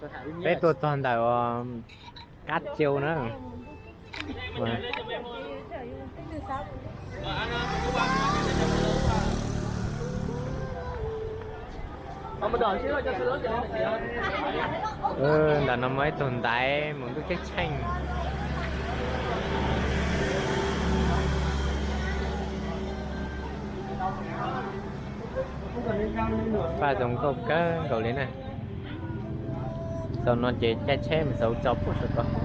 Peb tuaj txog ntawm Kab Cau na. Ntawm no muaj ib tug ntaiv mus ntuj ceeb tsheej. Paj zoo nkauj kawg nkaus li na. Zaum no ces caij tsheb mus xauv tso puag saum ko.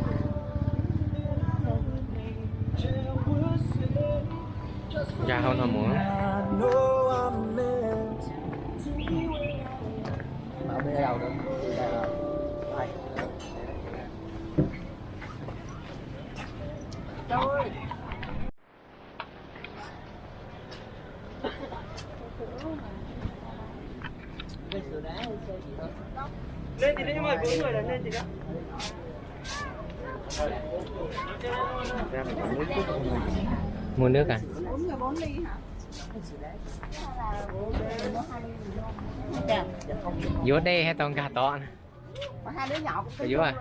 Nkag hauv no mus. Mua nước à? Yuav dej thiab tau nkag tod. Yuav,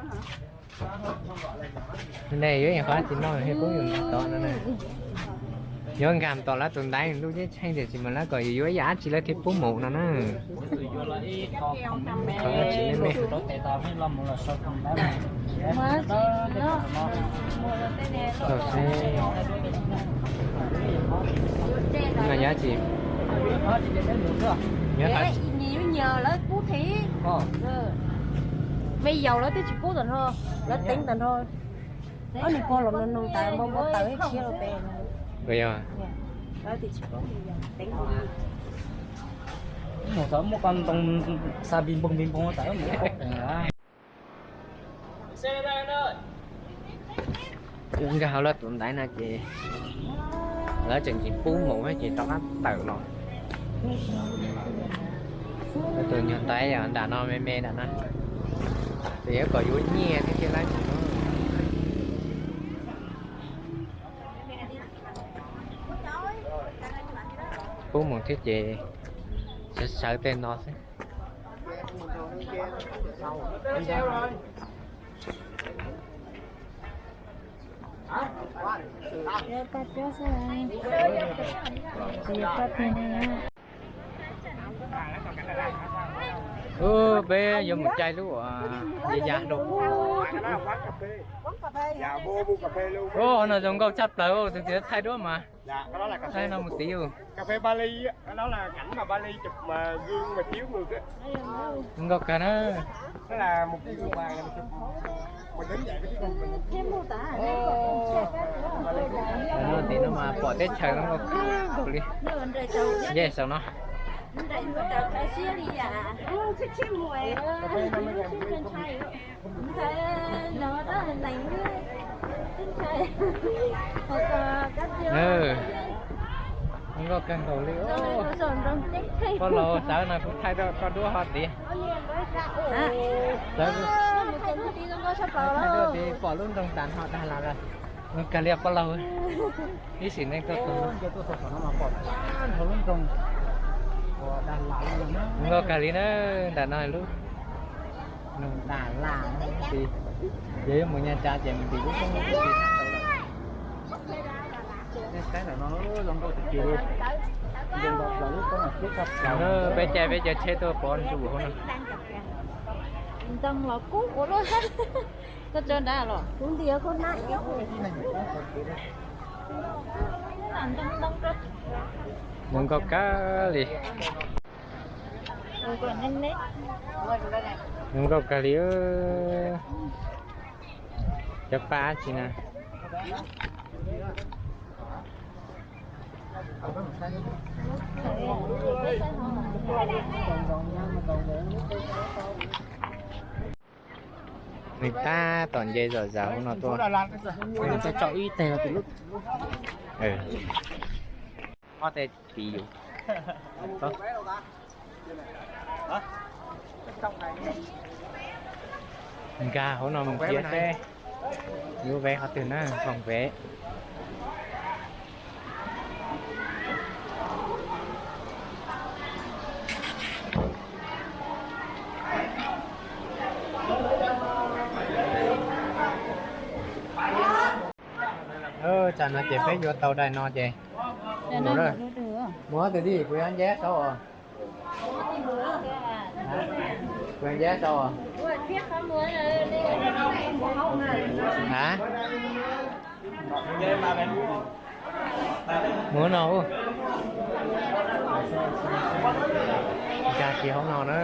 nej yuav ib qho tsis noj thiab pub yus nkag tod no na. Yuav nkag tod lawv tus ntaiv ntuj ceeb tsheej tiam sis mas lawv kom yus yuav ib yam dab tsi lawv thiaj pub mus no na. Qhov dab tsi me me. No yog dab tsi? Me yaus lawv twb tsis pub tag nrho, lawv teev tag nrho. Ob niag pog los no nug tas npau npau taws ib khiav rau pem. Lawv twb tsis pub, teev tag nrho. Mus txog muaj qhov ntoo xa npis npoog npis npoog tas mus. Nkag hauv lawv tus ntaiv no ces lawv tseem tsis pub mus ces rov qab tawm los. Lawv tus nyuag ntaiv nram no me me nram no, ces yuav kom yuav nyiaj thiab thiaj li mus. Pub mus thiab ces sawv sawv tej no xwb. Peb yuav mus caij lub ya ya rau. No zoo nkauj tshaj plaws, tus twg thaij duab mas thaij no mus tid. Zoo nkauj kawg na. Tim no mas pom teb chaws zoo nkauj kawg nkaus li. Nce saum no. Zoo nkauj kawg nkaus li. Poj laus, sawv no kuv thaij rau koj duab ho tid. Thaij rau tid pom lub nroog Dag Las lawm. Zoo kawg li poj laus. Ib sim neej tuaj txog no, zoo nkauj kawg li na. Nram no lub nroog Dag Las, yog yuav mus Nyab Tsav ces mus tim lub roob. Peb caij peb cov tsheb tuaj pov ntsuas hauv no. Ntoo los kub ua luaj. Koj tso nrad los kuv ntiav koj na. Zoo nkauj kawg li. Zoo nkauj kawg li. Cov paj dab tsi na. Nws tab tom nce zom zaws hauv no tuaj. Ob teg tiv yus. Nkag hauv no mus nrhiav seb yuav vev qhov twg na, foom vev. Tam no ces peb yuav tau daim no ces mus, mus tiag tiag, kuv yuav nceb saud os. Kuv yuav nceb saud os. Mus no. Nkag kiag hauv no na.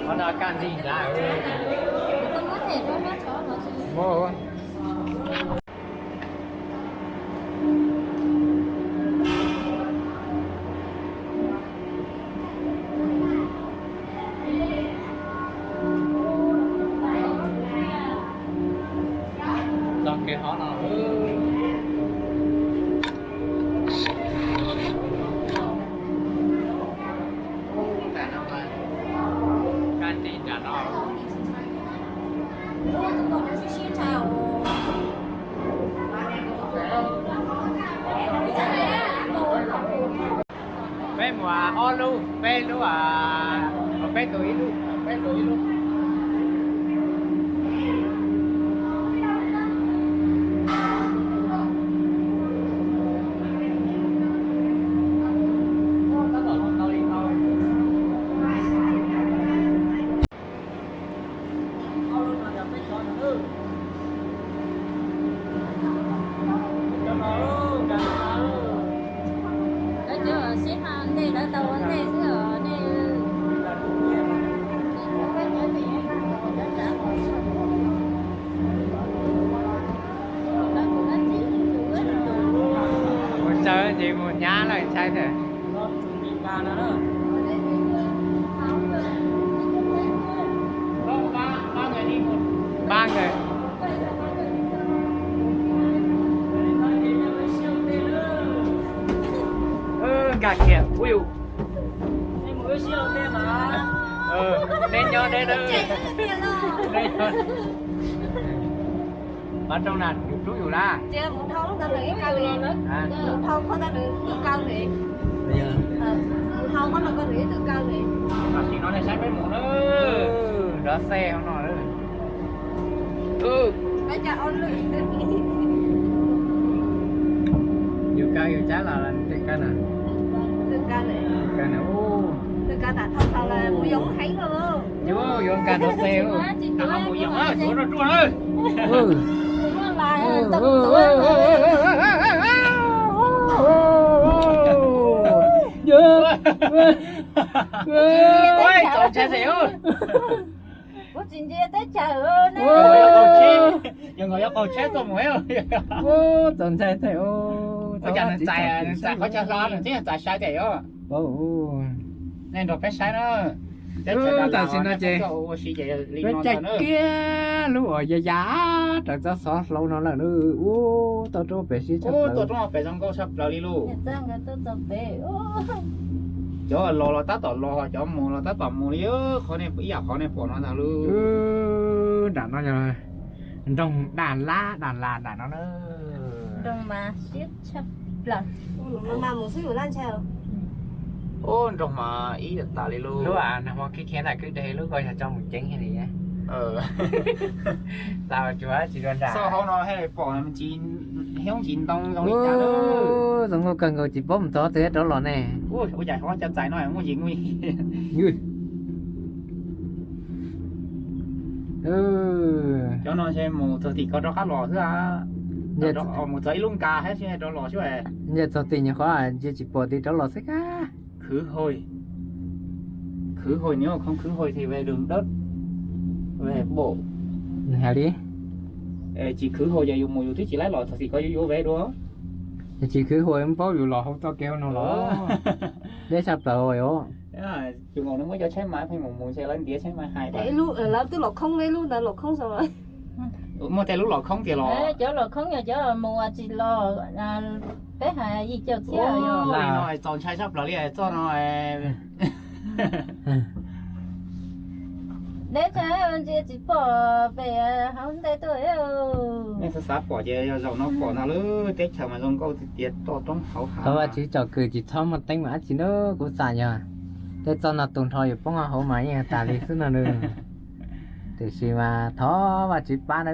Qhov no kaj nrig nrad. Txog kev hov no. Kaj nrig nram no. Peb mus ob lub, peb lub, peb tus ib lub, peb tus ib lub. Mus tsaws ces mus hnyav lawm ntshai tias. Ba nkawd. Nkag kiag ub yus. Nej nyob deb na. Pab rau na, yus rub yus na. Tam sim no nej saib peb mus na. Nrov xej hauv no. Yus kaw yus cab los twg kaw na? Kaw na. Yus yuav nkag nrov xej. Mus yom, tsuav rau ruaj na. Ua, txaus ntshai tes. Kuv tsis ntsia teb chaws. Yog nkaus yuav qaug tsheb tuaj mus. Txaus ntshai tes. Ua cas nws txais, nws txais qhov chaw hlo nws twb yog txais sai tes os. Nej nrog peb saib na. Tam sim no ces peb caij kiag lub uas ya ya raws txoj xov hlau no lawm na. Ub, tau roob pem siab tshaj plaws. Tau roob pem zoo nkauj tshaj plaws li lauj. Cov los los tab tom los, cov mus los tab tom mus li. Qhov nej ib yam qhov nej pom no ntag lauj. Nram no yog nroog Daj Lab, Daj Lab nram no na. Ub, nroog mas ib yam tas li lauj. Lub nag hmo khib khiab nram kwj deg lub ko yog tso mus ceev li. Xav tsuav tsis dua nram. Xauj hauv no pom hioob ntsis ntoo zoo li cas. Zoo nkauj kawg nkaus tsis paub mus txog twg rov los ne. Ua cas qhov cov txais no muaj yim muaj yim. Cov no ntshe mus txog tim ko rov qab los xwb. Mus txog ib lub nkas hab rov los xwb. Nyias txog tim nyuag qhov ntshe tsis pom tim rov los xwb kab. Khwv hos. Khwv hauj, nyob khoob khwv hauj ces ve dum dawb, ve bom. Hais li, tsis khwv hauj ces yus mus yus twb tsis laib los, txog tim ko yuav yuav ve dua. Tsis khwv hauj paub yus los hauv txoj kev no los deb tshaj plaws os. Yus nkaus nws muab cov tsheb maiv pheej mus mus ntshe lawv ntiav tsheb maiv hais. Lawv twb los khoob, ib lub ntawd los khoob. Muaj tej lub los khoob tiag los? Cov los khoob yog cov mus tsis los, peb hais yim caum txhiab. Li no txaus ntshai tshaj plaws li txoj no. Deb tshaj, ntsia tsis pom pem hauv ntej tuaj. Nej xav xav pom ces yog zaum no pom ntag lauj, teb chaws mas zoo nkauj tiag tiag, toj roob hauv hav. Thov Vajtswv tsom kwm tsis txhob muaj teeb meem dab tsi na, kuv xav yog tej txoj no tu nrho yuav poob hauv mas yeej tas li xwb no na. Tiam sis mas thov Vajtswv pab na,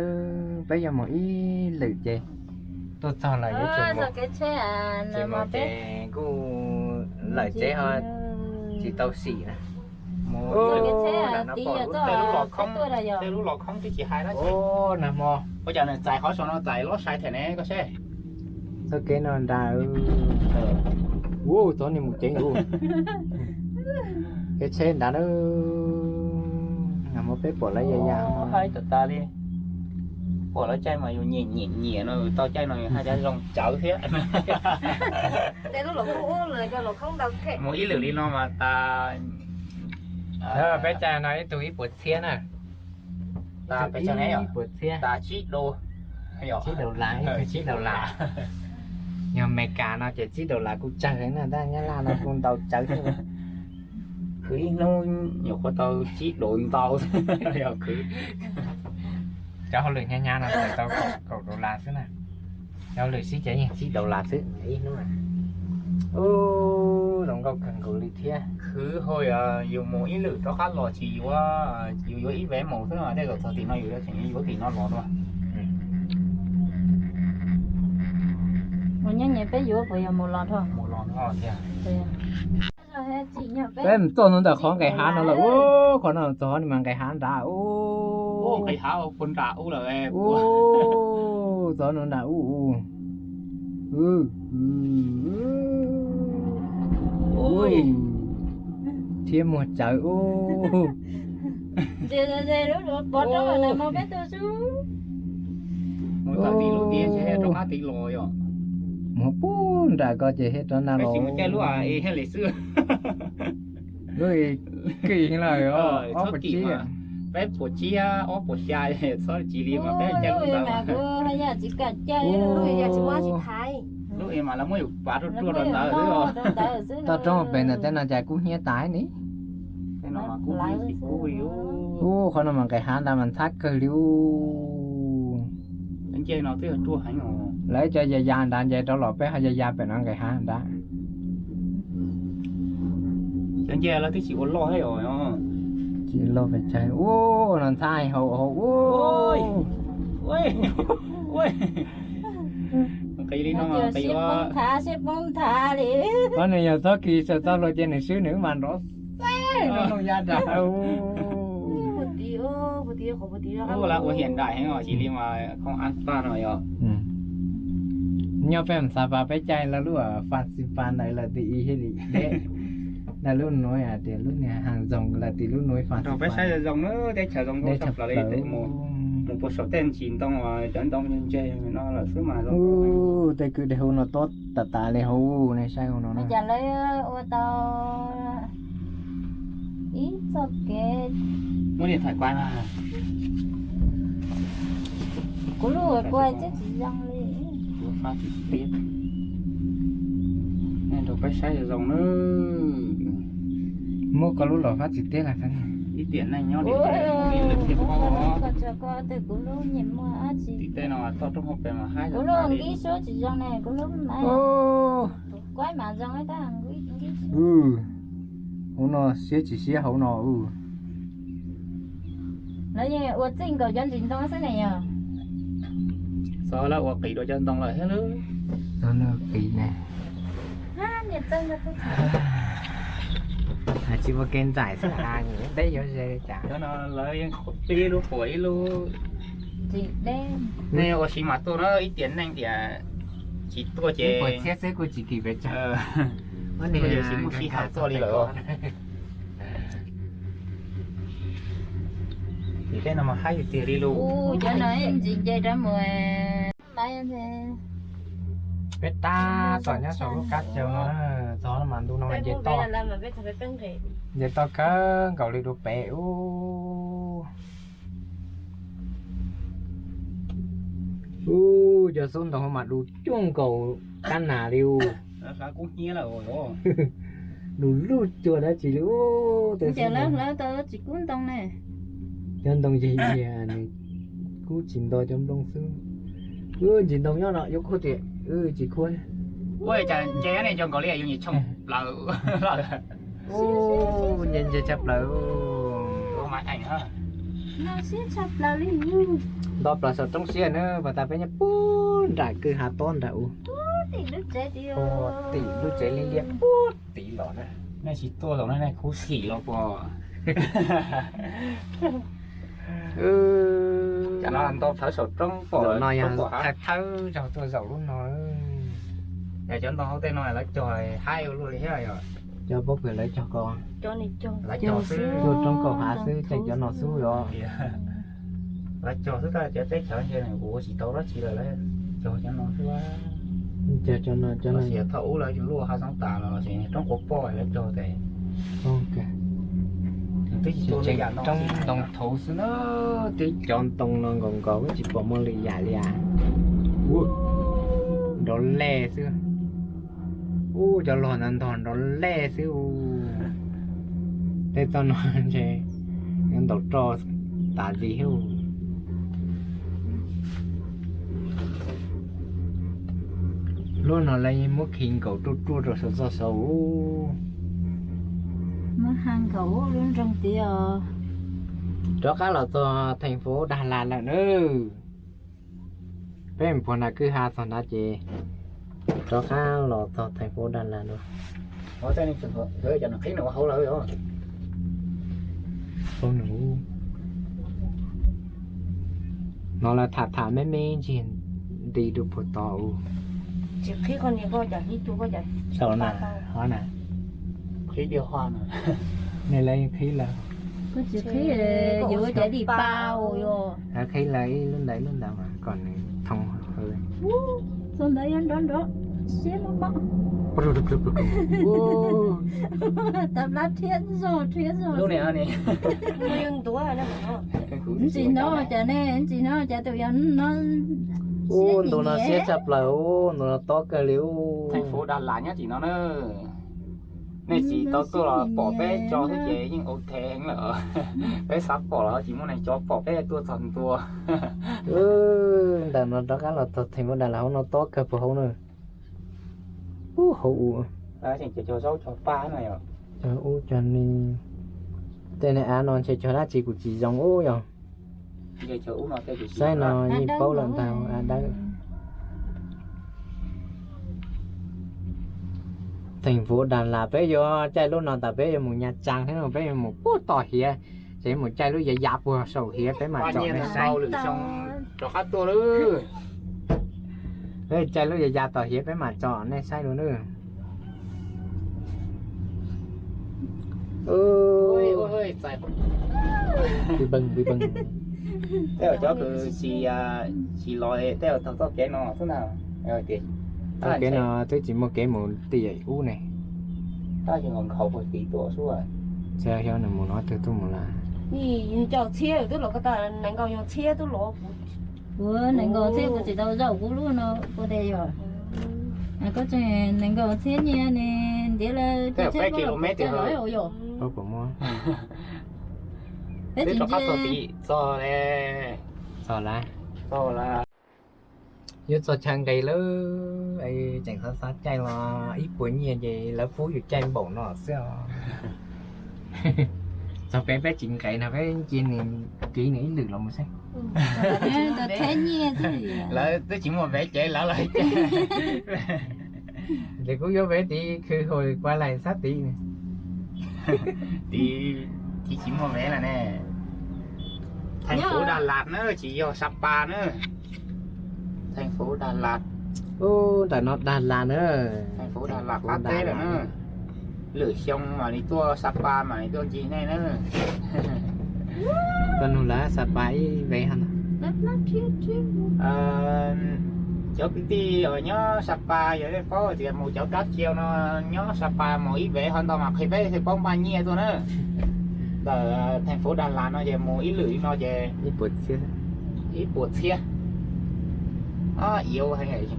peb yuav mus ib lwm ces tuaj txog lawm yuav tsum mus. Ces kuj lawm tsev ho tsis tau xim na. Mus tej lub los khoob, tej lub los khoob twb tsis hais dab tsi. Nag hmo ua cas nws txais qhov saum no txais lob sai thiab ne koj seb. Txoj kev no nrad, ua txog niag mus ceev ua kev tsheb nrad na. Nag hmo peb pom lawv ya ya hais tas tas li. Pom lawv caij mas yus nyiam nyiam nyiam no, tau caij no yus haj yam zoo tsawv thiab. Mus ib lwm li no mas tas. Peb caij no ib tug ib puas txhiab na. Tas peb caij ne, ib puas txhiab, tas tsib daus, tsib daus las, ib tug tsib daus las. Yog Amelikas no ces tsib daus las kuj tsawg heev na, tab Nyab Laj no kuj ntau tsawv thiab. Khwv ib hnub nyuam qhuav tau tsib daus ntau, yog khwv. Cov hauj lwm hnyav hnyav no tau kaum daus las xwb na. Cov hauj lwm sib ces yeej tsib daus las xwb ib hnub. Ub, zoo nkauj kawg nkaus li thiab. Khwv hauj, yus mus ib lwm rov qab los tsis yuav, yus yuav ib vev mus xwb, tej zaum txog tim no yus yuav tseem yuav tim no los dua. Mus nyob nyias peb yuav puas yog mus los dhau? Mus los dhau thiab. Peb mus txog ntawm qhov nqes hav no lawm, ub, qhov no txog ni mas nqes hav nrad, ub, nqes hav puag nram ub lawm, ub, txog no nram ub, ub, thiab muag tsawv, ub. Mus tawm tim lub tiaj ntshe rov qab tid los yom. Mus puag nram ko ces thiaj rov nag los. Lub kis lawm, ob puas tsib, peb puas tsib, ob puas xya, txhob tsis li mas peb caij lub ntawd. Lub mas lawv muab yus pav ruaj ruaj rau ntawd xwb. Toj roob pem ntawm tej no cas kub hnyiab tas ni. Ub, qhov no mas nqes hav ntawd mas ntxhab kawg li ub. Lawv cov ya ya nrad nce rau los peb ho ya ya pem no nqes hav nrad. Cov nce lawv twb tsis ua loj thiab os. Tsis loj pes tsawg ub, no ntxhab hauv hauv ub. Qhov no yog txhob kis sawv txoj hlua ces nws swb nws mas nrov xeeb no ya nram. Ua hiam nraim heev os, tsis li mas khoob ab tag no yog. Nyob peb mus xav pas peb caij lawv lub fas xis pas ntawd lawm tim ib hib li deb, lawv lub nuav tias lub niag haag zoo lawm tim lub nuav fas xis pas. Peb saib zoo zoo na, teb chaws zoo nkauj tshaj plaws li, mus puag saum tej ntsis ntoo, cov ntoo ntseg no lawm xwb mas zoo. Tej kwj deg hauv no tob tas tas li hauv, nej saib hauv no na. Cas lawv ua tau ib txoj kev. Muab niag thaim kuaj na. Kuv lub kuaj tsis zoo li. Nrog peb saib zoo zoo na. Muab koj lub los fab tsis teb lawm. Ib tiam neej nyob li, ib lwm thiaj paub. Koj tso koj twg kuv lub nyiam muaj dab tsi. Tim tej no toj roob hauv pes mas haib. Kuv lub nkib suab tsis zoo ne, kuv lub mas kuaib mas zoo tab nkib. Hauv no siab tsis siab hauv no. Lawv yeej ua txij nkaus cov ntsis ntoo xwb ne yog. Xyov lawv ua qis dua cov ntoo lawm thiab lawm. Xyov lawv qis ne. Tsis muaj kev nraim xwb, deb yuav ze li cas. Cov no lawv yeej qhuav pib lub quas ib lub. Nej ua si mas tuaj na, ib tiam neej tias tsis tuaj ces ib puas txhiab xwb kuj tsis kim pes tsawg. Tsis muaj sij hawm tuaj li lawm. Peb no mas haib tiag tiag li lus. Cov no ntsis nce rau mus. Peb tab tom nyob saum lub kab caug no, txog no mas ntu no mas nce toj, nce toj kawg nkaus li rau pem ub. Ub, cov xub ntoo mas du cuag nkaus kab nas li ub. Du lug cuag dab tsi li ub. Tsis kub ntoo ne. Cov ntoo yig yig nws kub tsis nto cov nplooj xwb. Wb ntsis ntoo nyob no yuav kub tias wb tsis kub. Ua cas nce ne cov nkaus li yus nyuam tshooj plaws. Ub, nce nce tshaj plaws. Nto plaws saum roob siab na, pas tas peb nyob puag nram kwj ha tob nram ub. Puag tim lub tsev liab liab puag tim los na. Nej tsis tuaj los nej kub xim los puas? Cov no nto thawv saum roob pom no yog thawv thawb zog tuaj zaum lub no. Yog cov nto hauv tej no lawv cog haib ua luaj li thiab yog. Cov pob kws lawv cog ko, lawv cog xwb, tuaj roob kaum hav xwb, tseem cov no xwb os. Lawv cog xwb tab cov teb chaws ntshe kuv ua tsis tau dab tsi lawm, lawv cog cov no xwb. Cog cov no, cov no xyov thaum ub lawv luaj hab xoob tas los sis roob quav poj lawv cog tes. Twb tsis tseem roob ntoo thaud xwb na, twb cov ntoo no nkaus nkaus tsis pom muaj lwm yam li as. Nrov lej xwb. Ub, cov log ntog ntog nrov lej xwb ub. Tej txoj no ntshe yuav ntaus roj tas li ub. Lub no lawv muab khi nkaus ruaj ruaj rau saum txoj saud. Muab ha nkaus lub nroog tid os. Rov qab los txog thành phố Đà Lạt lawm nawb. Peb mus puag nram kwj ha txog nrad ces rov qab los txog thành phố Đà Lạt lawm. No lawv tham tham me me ntsis nti rau puag tod ub. Saum na, hov na. Nej lawv qhib lawm. Kuv tsis qhib, yuav ua cov di pa os. Lawv qhib lawm ib lub ntawd lub ntawd mas kom nws thoob hawv. Txog ntawd yuav nrov nrov siab mob mob. Tab lab rhiab zog rhiab zog. Ntsis no cas ne, ntsis no cas tus yog no. Ub, ntu no siab tshaj plaws ub, ntu no tob kawg li ub. Thành phố Đà Lạt nyob tim no na. Nej tsis tau tuaj los pom peb tso xwb ces yeej ok heev lawm. Peb xav pom los tsis muaj neeg tso pom peb tuaj txog ntua. Ntawm no rov qab los txog thành phố Đà Lạt hauv no tob kawg puag hauv na. Ub, hauv ub. Cov zaub cov paj no yom. Cov ub cov ni. Tej niag av no ntshe cog dab tsi kuj tsis zoo ub yog. Saib no yeej paub lawm ntag av dawb. Thành phố Đà Lạt peb yuav caij lub no tas peb yuav mus Nha Trang thiab no peb yuav mus puag tom hiav, ces mus caij lub yav yav puag saum hiav peb mam tsom nej saib. Peb caij lub yav yav tom hiav peb mam tsom nej saib dua nawb. Tej cov kws tsis los tej txoj kev no xwb na. Txoj kev no twb tsis muaj kev mus tim ub ne. Tab sis nkhaus puag tim tuaj xwb. Xyov nws mus no twg tuaj mus lawm. Cov txhiab twb los ko tas nees nkaum txhiab twb los. Kuv nees nkaum txhiab kuv tsis tau zaum kuv lub no ua tes yom. Koj tseem nees nkaum txhiab nyiaj ne, ntiav lawm peb kilómetro los yom. Peb tsis rov qab txog tid, txog lawm. Txog lawm. Yuav txog chaw nqis lawm, tseem xav xav caij los ib puas nyiaj ces lawv pub yus caij npaum no xwb os. Txog pem peb tsis nqis no peb cia nws kiv nws ib lwm los mus saib. Lawv twb tsis muaj vev ces lawv los caij. Ces kuv yuav vev tid khwv hos kua laim sab tid. Tid tsis muaj vev lawm ne. Thành phố Đà Lạt na, tsis yog Sapa na. Thành phố Đà Lạt. Ub, ntawm no Đà Lạt na. Thành phố Đà Lạt qab teb lawm na. Lwm xyoo mam li tuaj Sapa mam li tuaj ncig nej na. Koj nug lawv Sapa ib vev ho ntag. Cov kwv tij uas nyob Sapa yog nej paub tias mus cov kab tsiau no nyob Sapa mus ib vev ho ntau mas qhia peb thiaj paub npaj nyiaj tuaj na. Ntawm theej fuv Dag Las no ces mus ib lwm li no ces ib puas txhiab. Ob, iab heev,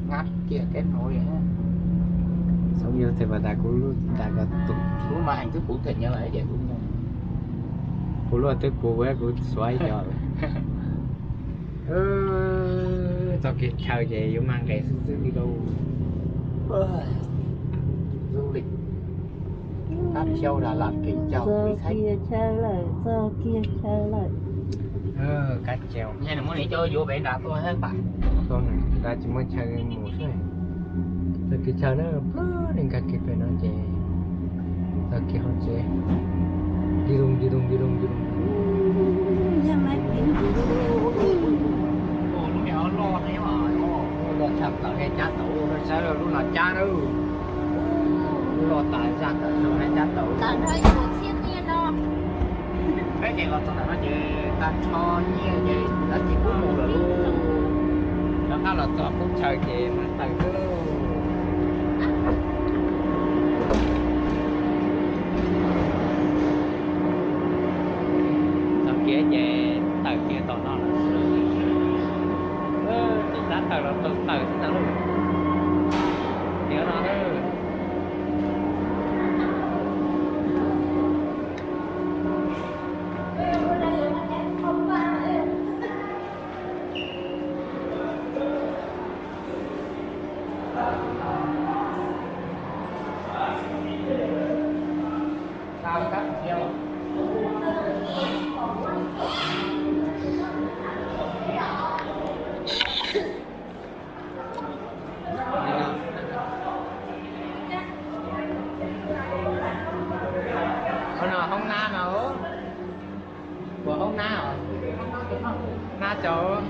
ngab kiag keb hauv li. Xov yog tes pas tas kuv lub ntais ko tus, kuv mas heev twb puv them nyob lawm ces kuv mus, kuv luaj twb puv kuv xuav ib co lawm. Txoj kev chaw ces yuav mag nqes xwb xwb li lauj. Du lịch Cáp Treo Đà Lạt, Kiểm Châu, Quý Khách. Txog kiag chaw lawm, txog kiag chaw lawm. Cáp Treo. Nws muab nws coj yuav pem nrad tuaj thiab pam. Tuaj nrad tsis muaj chaw mus xwb. Txog kiag chaw na, plab li nkag kiag pem no ces txog kiag hauv tsev. Di loo, di loo, di loo, di loo. Lub no tshaj plaws, cab tau, saib lub no cab na. Loj tas zaj tawm zoo na, cab tau. Peb ces los txog ntawm no ces tag nrho nyiaj ces lawv tsis pub mus lawm lauj. Rov qab los txog qub chaw ces mam tawm xwb lauj. Txog kiag ces tawm kiag tom no lawm. Tsis xav tawm los tau tawm xwb ntag lauj. Tiav no na. Qhov no hoob nab no, ua hoob nab os, nab cov,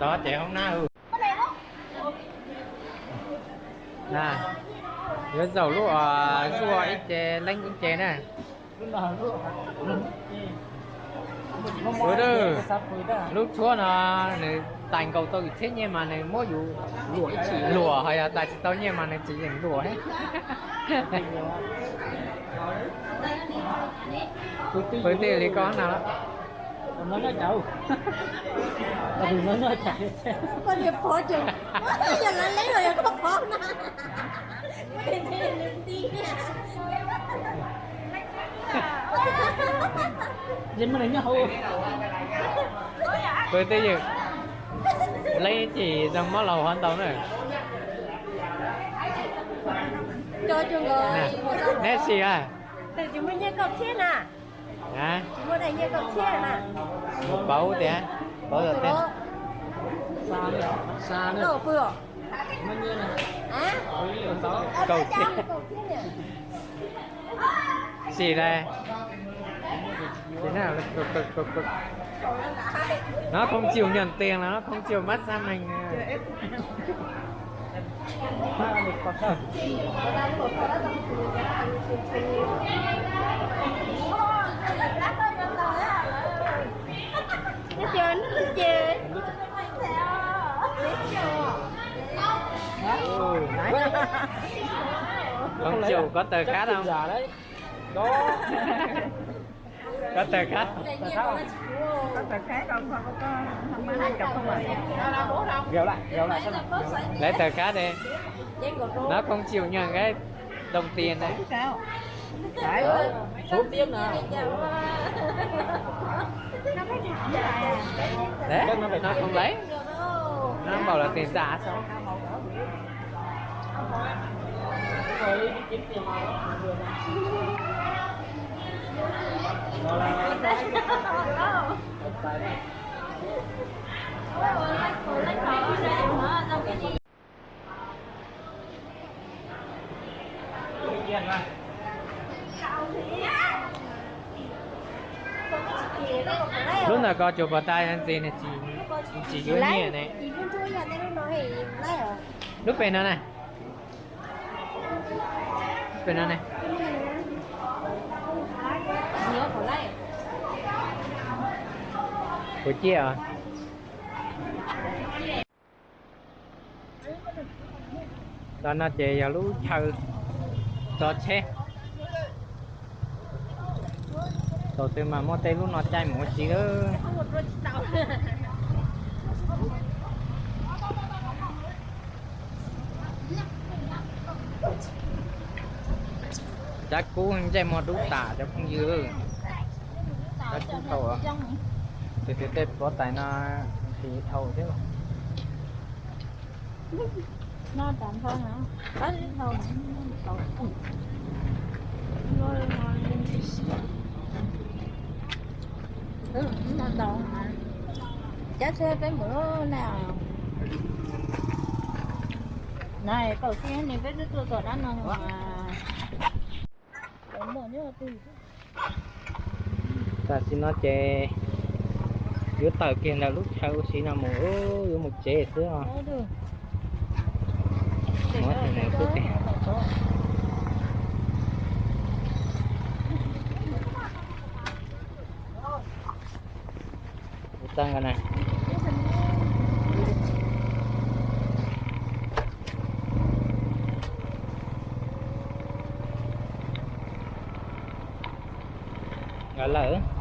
tod ces hoob nab. Yuav zaum lub, zuaj ib ce leeb ib ce na. Lub tshuab no nws tais nkaus tau yus txhiab nyiaj mas nws muab yus luam, ho yog tais tsis tau nyiaj mas nws tsis yeem luam thiab. Kwv tij li koj na. Kwv tij, leej ib cim zoo mob laus hov ntau na. Neb sim a. Pauv tias, pauv tias, kaum txhiab. Sim lawm. Nó không chịu nhận tiền là nó không chịu bắt giam mình. Không chịu có tờ khát không? Có tờ khát. Lấy tờ khát đi. Nó không chịu nhận cái đồng tiền này. Đấy, nó không lấy. Nó bảo là tiền giả sao? Lub ntawm ko tsuas pom tas ntxiv, tsis yuav nyiaj ne. Lub pem no ne. Lub pem no ne. Kuv ciaj. Ntawm no ces yog lub chaw tso tsheb. Thaum twg mas muaj tej lub no caij mus ua si lawm. Cov kub ntsej muag dub tas cov phooj ywg. Cov kub tau, tus twg tej pluav tais no tis dhau thiab. Cab tsheb peb mus na. Na tau tsis ne, peb twb tuaj txog dab no. Tam sim no ces yuav tawm kiag ntawm lub chaw ua si no mus, yuav mus tsev xwb os. Muab tus mus xwb tiag. Ua txaj nka na. Nka lawm.